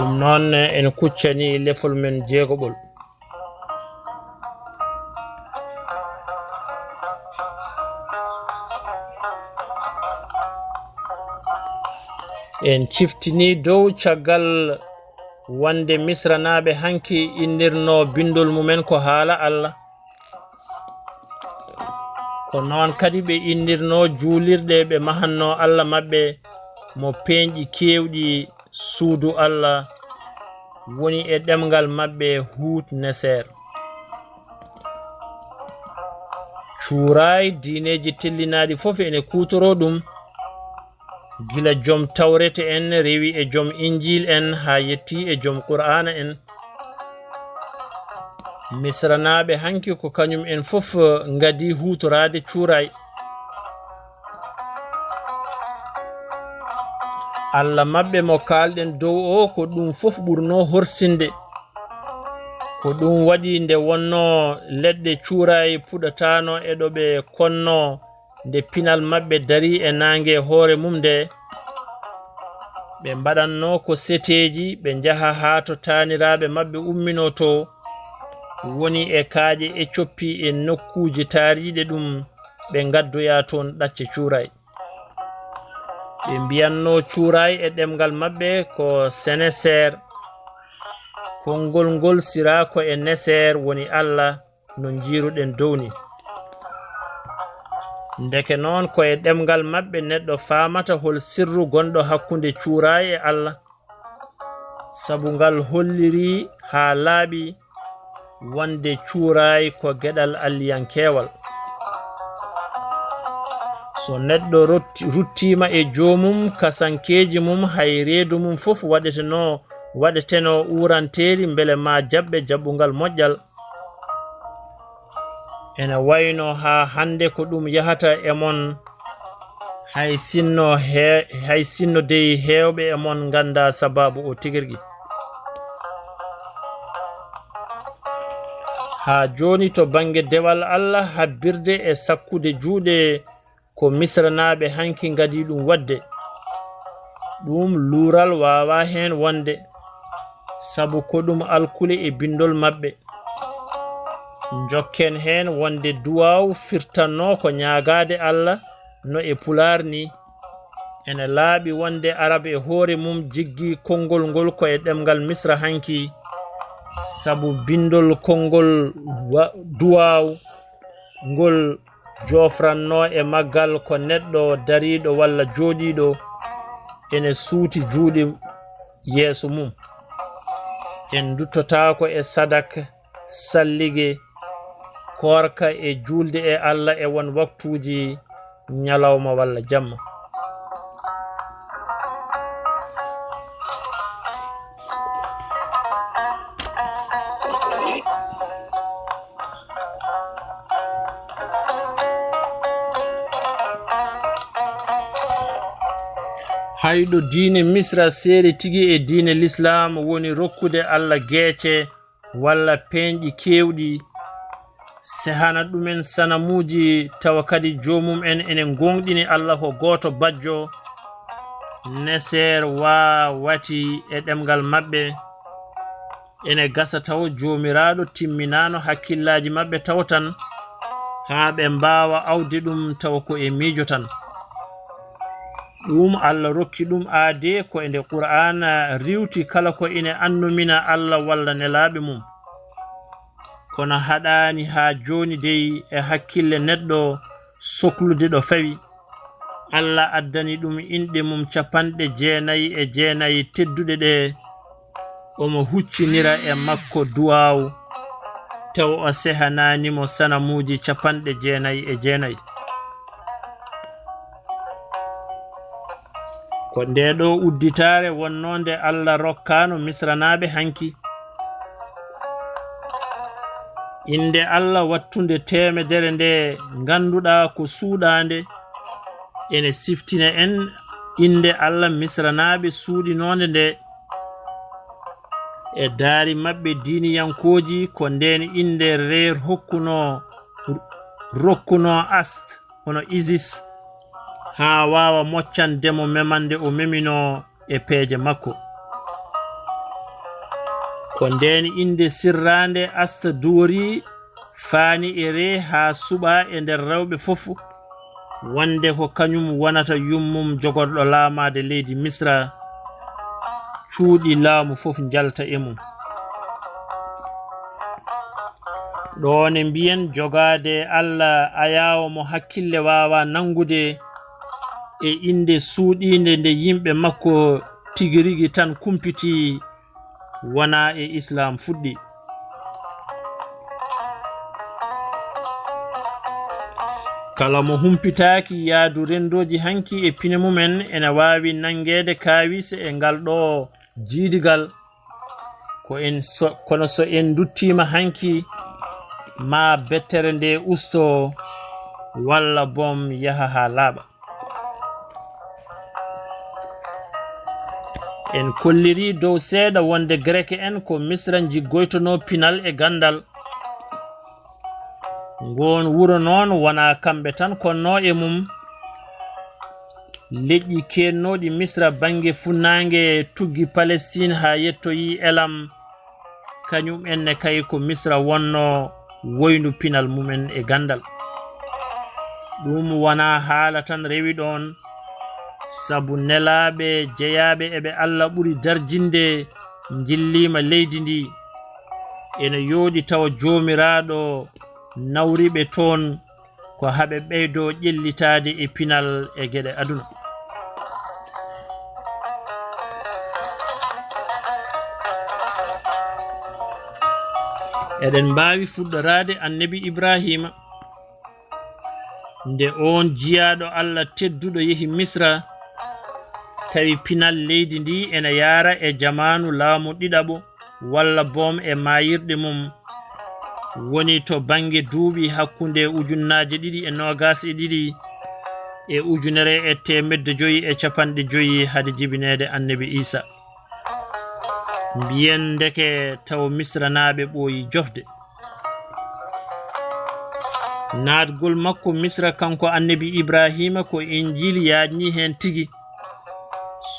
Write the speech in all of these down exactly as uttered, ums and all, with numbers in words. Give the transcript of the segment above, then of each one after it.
Ɗum noon, en kuccani lefol men jeegoɓol. En ciftini dow caggal wonde Misranaaɓe hanki innirno binndol mumen ko haala Allah. Ko noon kadi ɓe innirno juulirɗe ɓe mahanno Allah maɓɓe mo peeñɗi keewɗi, suudu Allah woni e ɗemngal maɓɓe Huut Neseer. Cuuraay diineeji tellinaaɗi fof ene kuutoroo ɗum, gila joom Tawreeta en, rewi e joom Injiil en, haa yettii e joom Qur'aana en. Misranaaɓe hanki ko kañum en fof ngadii huutoraade cuuraay. Allah maɓɓe mo kaalɗen dow o, ko ɗum fof ɓurnoo horsinde. Ko ɗum waɗi nde wonnoo leɗɗe cuuraay puɗataano e ɗo ɓe konnoo, nde pinal maɓɓe darii e naange hoore mum nde, ɓe mbaɗatno ko seteeji, ɓe njaha haa to taaniraaɓe maɓɓe umminoo to, woni e kaaƴe e coppi e nokkuuji taariiɗe ɗum, ɓe ngaddoya toon ɗacce cuuraay. Ɓe mbiyatno cuuraay e ɗemngal maɓɓe ko Seneseer. Konngol ngol siraa ko e Neseer woni Allah, no njiiruɗen dow ni. Ndeke noon, ko e ɗemngal maɓɓe neɗɗo faamata hol sirru gonɗo hakkunde cuuraay e Allah, sabu ngal hollirii haa laaɓi wonde cuuraay ko geɗal alliyankeewal. So neɗɗo rotti-, ruttiima e joomum, kasankeeji mum, hay reedu mum fof waɗetenoo, waɗetenoo uuranteeri mbele ma jaɓɓe jaɓɓungal moƴƴal. Ene wayno haa hannde ko ɗum yahata e mon, hay sinno he-, hay sinno dey heewɓe e mon nganndaa sabaabu o tigirgi. Haa jooni to bannge dewal Allah habbirde e sakkude juuɗe ko Misranaaɓe hanki ngadii ɗum waɗde. Ɗum luural waawaa heen wonde, sabu ko ɗum alkule e binndol maɓɓe. Njokken heen wonde duwaaw firtatnoo ko ñaagaade Allah no e Pulaar ni. Ene laaɓi wonde Arab e hoore mum jiggii konngol ngol ko e ɗemngal Misra hanki, sabu binndol konngol wa-, duwaaw ngol joofrannoo e maggal ko neɗɗo dariiɗo walla jooɗiiɗo ene suuti juuɗe yeeso mum. En nduttotaako e sadak, sallige, koorka e juulde e Allah e won waktuuji ñalawma walla jamma. Hayɗo diine Misra seeri tigi e diine Lislaam woni rokkude Allah geece walla peeñɗi keewɗi, sehana ɗumen sanamuuji, tawa kadi joomum en ene ngoongɗini Allah ko gooto bajjo, Neseer waawati e ɗemngal maɓɓe. Ene gasa tawa Joomiraaɗo timminaano hakkillaaji maɓɓe tawa tan, haa ɓe mbaawa awde ɗum tawa ko e miijo tan. Ɗum Allah rokki ɗum aade ko e nde Qur'aana riiwti kala ko ine annumina Allah walla nelaaɓe mum. Kono haɗaani haa jooni dey e hakkille neɗɗo soklude ɗo fawi. Allah addani ɗum inɗe mum capanɗe jeenayi e jeenayi tedduɗe ɗe, omo huccinira e makko duwaaw, tawa o sehanaani mo sanamuuji capanɗe jeenayi e jeenayi. Ko ndee ɗoo udditaare wonnoo nde Allah rokkaano Misranaaɓe hanki. Innde Allah wattunde teemedere nde ngannduɗaa ko suuɗaande, ene siftina en innde Allah Misranaaɓe suuɗinoonde nde. E daari maɓɓe diiniyankooji, ko ndeen innde Reer hokkunoo, rokkunoo Ast, hono Isis, haa waawa moccande mo memande o meminoo e peeje makko. Ko ndeen innde sirraande Asta Duwori faani e ree haa suɓaa e nder rewɓe fof, wonde ko kañum wonata yummum jogorɗo laamaade leydi Misra, cuuɗi laamu fof njalta e mum. Ɗoon e mbiyen jogaade Alla ayaawo mo hakkille waawaa nanngude e innde suuɗiinde nde yimɓe makko tigi rigi tan kumpitii wonaa e Islaam fuɗɗi. Kala mo humpitaaki yaadu renndooji hanki e pine mumen ene waawi nanngeede kaawise e ngal ɗoo jiidigal. Ko en so, kono so en nduttiima hanki, maa bettere nde ustoo walla boom yaha haa laaɓa. En kollirii dow seeɗa wonde Greke en ko Misra njiggoytonoo pinal e ganndal. Ngoon wuro noon wonaa kamɓe tan konnoo e mum. Leƴƴi keednooɗi Misra bannge funnaange tuggi Palestiin haa yettoyii Elam. Kañum en ne kay ko Misra wonnoo woyndu pinal mumen e ganndal. Ɗum wonaa haala tan rewi ɗoon, sabu nelaaɓe jeyaaɓe e ɓe Alla ɓuri darjinde njilliima leydi ndi. Ene yooɗi tawa Joomiraaɗo nawri ɓe toon ko haa ɓe ɓeydoo ƴellitaade e pinal e geɗe aduna. Eɗen mbaawi fuɗɗoraade Annabi Ibraahiima. Nde oon jiyaaɗo Alla tedduɗo yehi Misra, tawi pinal leydi ndi ene yaara e jamaanu laamu ɗiɗaɓo walla boom e maayirɗe mum, woni to bannge duuɓi hakkunde ujunnaaje ɗiɗi e noogaas e ɗiɗi e ujunere e teemedde joyi e capanɗe joyi hade jibineede Annabi Iisa. Mbiyen ndeke taw Misranaaɓe ɓooyi jofde. Naatgol makko Misra kanko Annabi Ibraahiima ko Injiili yaajnii heen tigi.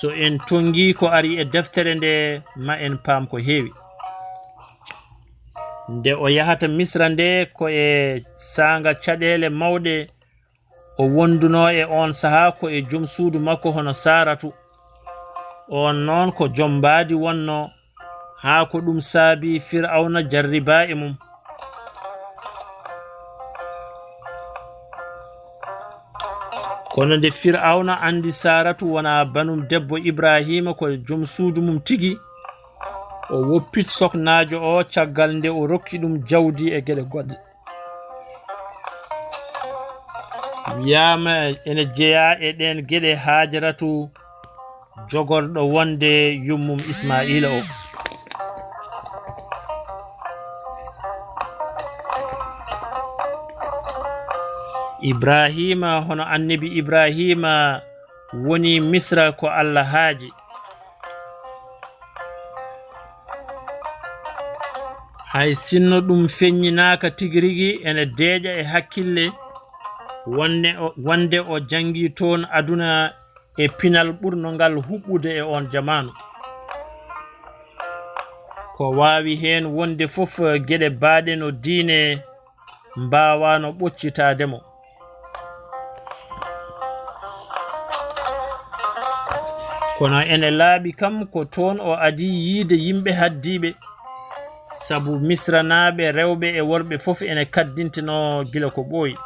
So en tonngii ko ari e deftere nde, ma en paam ko heewi. Nde o yahata Misra nde, ko e saanga caɗeele mawɗe o wondunoo e oon sahaa ko e jom suudu makko hono Saaratu. Oon noon ko jom mbaadi wonnoo, haa ko ɗum saabii Firawna jarribaa e mum. Kono nde Firawna anndi Saaratu wonaa banum debbo Ibraahiima, ko jom suudu mum tigi, o woppit soknaajo o caggal nde o rokki ɗum jawdi e geɗe goɗɗe. Wiyaama ene jeyaa e ɗeen geɗe Haajaratu jogorɗo wonde yummum Ismaa'iila o. Ibraahiima, hono Annabi Ibraahiima woni Misra ko Alla haaji. Hay sinno ɗum feññinaaka tigi rigi, ene deeƴa e hakkille wonde o, wonde o janngii toon aduna e pinal ɓurno ngal huɓɓude e oon jamaanu. Ko waawi heen wonde fof, geɗe baaɗe no diine mbaawaano ɓoccitaade mo. Kono ene laaɓi kam ko toon o adii yiyde yimɓe haddiiɓe, sabu Misranaaɓe rewɓe e worɓe fof ene kaddintenoo gila ko ɓooyi.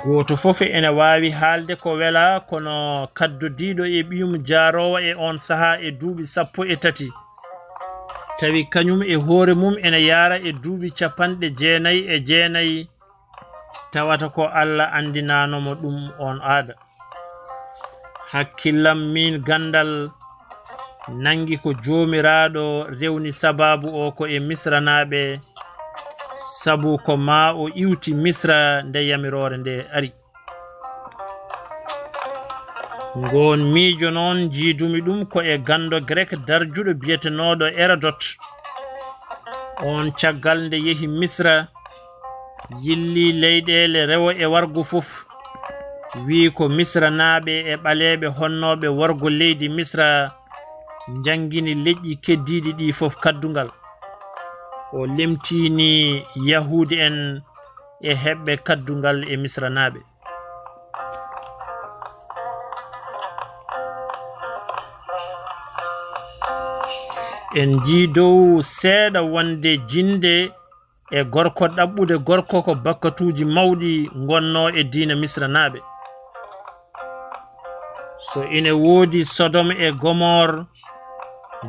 Gooto fof ene waawi haalde ko welaa, kono kaddodiiɗo e ɓiyum jaaroowo e oon sahaa e duuɓi sappo e tati, tawi kañum e hoore mum ene yaara e duuɓi capanɗe jeenayi e jeenayi, tawata ko Alla anndinaano mo ɗum oon aada. Hakkillam miin ganndal nanngi ko Joomiraaɗo rewni sabaabu o ko e Misranaaɓe, sabu ko maa o iwti Misra nde yamiroore nde ari. Ngoon miijo noon njiidumi ɗum ko e ganndo Grek darjuɗo biyetenooɗo Erodot. Oon caggal nde yehi Misra, yilli leyɗeele rewo e wargo fof, wii ko Misranaaɓe e ɓaleeɓe honnooɓe wargo leydi Misra njanngini leƴƴi keddiiɗi ɗii fof kaddungal. O lemtiini Yahuudi'en e heɓɓe kaddungal e Misranaaɓe. En njii dow seeɗa wonde jinnde e gorko ɗaɓɓude gorko ko bakkatuuji mawɗi ngonnoo e diina Misranaaɓe. So ine woodi Sodom e Gomor,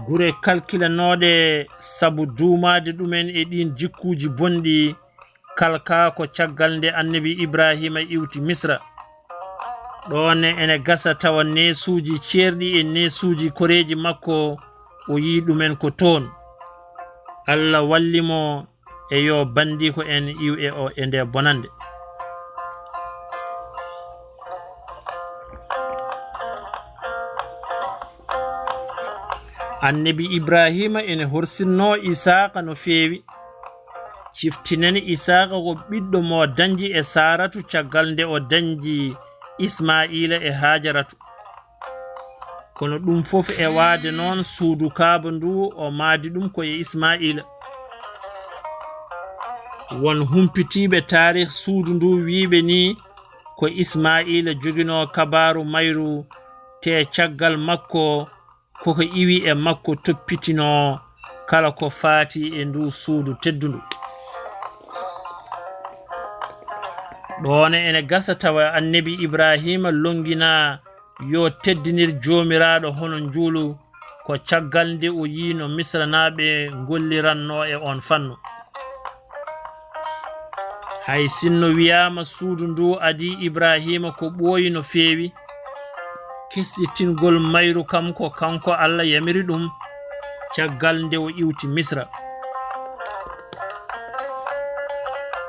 gure kalkilanooɗe sabu duumaade ɗumen e ɗiin jikkuuji bonɗi, kalkaa ko caggal nde Annabi Ibraahiima iwti Misra. Ɗoon ne ene gasa tawa neesuuji ceerɗi e neesuuji koreeji makko, o yii ɗumen ko toon. Alla walli mo e yo banndiiko en iw e o, e nde bonannde. Annabi Ibraahiima ene horsinnoo Isaaqa no feewi. Ciftinen Isaaqa ko ɓiɗɗo mo dañji e Saaratu caggal nde o dañji Ismaa'iila e Haajaratu. Kono ɗum fof e waade noon, suudu Kaaba ndu o maadi ɗum ko e Ismaa'iila. Won humpitiiɓe taarih suudu ndu wiyɓe ni ko Ismaa'iila joginoo kabaaru mayru, te caggal makko koko iwi e makko toppitinoo kala ko faati e ndu suudu teddundu. Ɗoon ene gasa tawa Annabi Ibraahiima lonnginaa yo teddinir Joomiraaɗo hono njuulu, ko caggal nde o yii no Misranaaɓe ngollirannoo e oon fannu. Hay sinno wiyaama suudu ndu adii Ibraahiima ko ɓooyi no feewi, kesɗitingol mayru kam ko kanko Alla yamiri ɗum caggal nde o iwti Misra.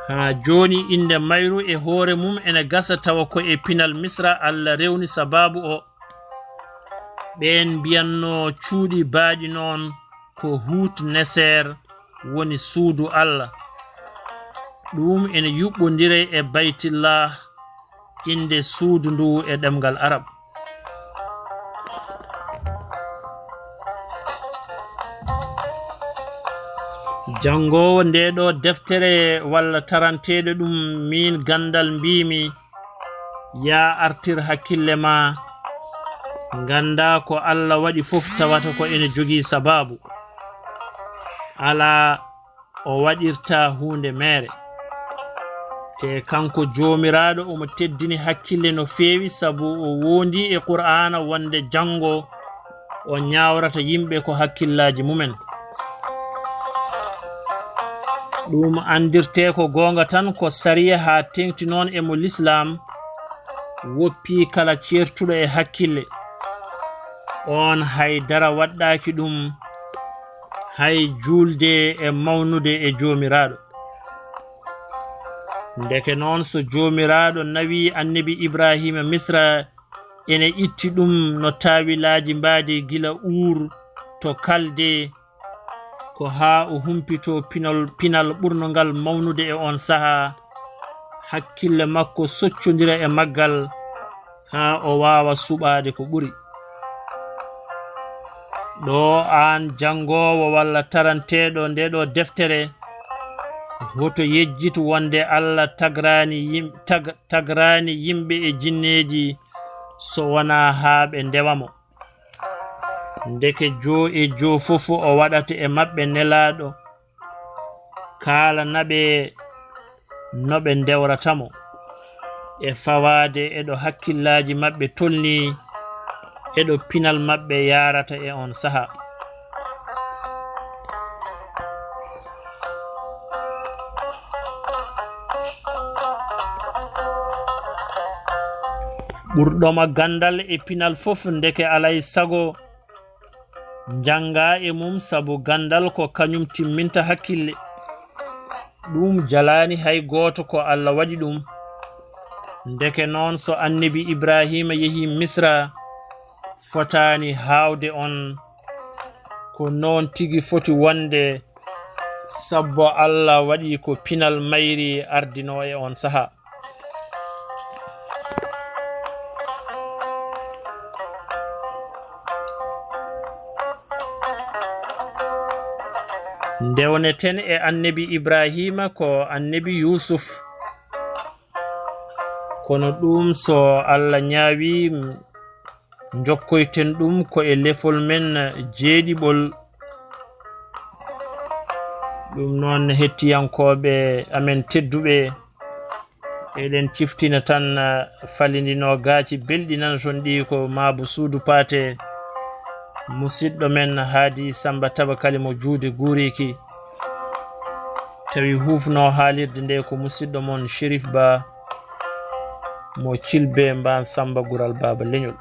Haa jooni innde mayru e hoore mum ene gasa tawa ko e pinal Misra Alla rewni sabaabu o. Ɓeen mbiyannoo cuuɗi baaɗi noon ko Huut Neseer woni suudu Alla. Ɗum ene yuɓɓondire e Baytillah, innde suudu ndu e ɗemngal Arab. Janngoowo ndee ɗoo deftere walla taranteeɗo ɗum miin ganndal mbiimi, yaa artir hakkille ma, nganndaa ko Alla waɗi fof tawata ko ene jogii sabaabu. Alaa, o waɗirtaa huunde meere. Te kanko Joomiraaɗo omo teddini hakkille no feewi, sabu o woondii e Qur'aana wonde janngo o ñaawrata yimɓe ko hakkillaaji mumen. Ɗum anndirtee ko goonga tan ko sariya haa teeŋti noon e mo Lislaam woppii kala ceertuɗo e hakkille. Oon hay dara waɗɗaaki ɗum, hay juulde e mawnude e Joomiraaɗo. Ndeke noon, so Joomiraaɗo nawii Annabi Ibraahiima Misra, ene itti ɗum no taawilaaji mbaadi gila Uur to Kalde, ko haa o humpitoo pinol, pinal ɓurnongal mawnude e oon sahaa, hakkille makko soccondira e maggal, haa o waawa suɓaade ko ɓuri. Ɗo aan janngoowo walla taranteeɗo ndee ɗoo deftere, woto yejjit wonde Alla tagraani yim-, tag-, tagraani yimɓe e jinneeji so wonaa haa ɓe ndewa mo. Ndeke joo e joo fof o waɗata e maɓɓe nelaaɗo, kaalana ɓe no ɓe ndewrata mo, e fawaade e ɗo hakkillaaji maɓɓe tolnii, e ɗo pinal maɓɓe yaarata e oon sahaa. Ɓurɗoma ganndal e pinal fof, ndeke alay sago, njanngaa e mum, sabu ganndal ko kañum timminta hakkille. Ɗum jalaani hay gooto ko Alla waɗi ɗum. Ndeke noon, so Annabi Ibraahiima yehii Misra, fotaani haawde on. Ko noon tigi foti wonde, sabu Alla waɗi ko pinal mayri ardinoo e oon sahaa. Ndewneten e annabi Ibrahima ko annabi Yusuf. Kono ɗum so Allah ñaawi, njokkoyten ɗum ko e lefol men jeeɗiɓol. Ɗum noon, hettiyankooɓe amen tedduɓe, eɗen ciftina tan, ah, falindinoo gaaci belɗi nana toon ɗi ko Maabu Suudu Paate, musiɗɗo men Haadi Samba Tabakali mo Juude Guuriki. Tawi huufnoo haalirde nde ko musiɗɗo mon Cherif Ba mo Cilbe Mbaan Samba Gural Baaba Leñol.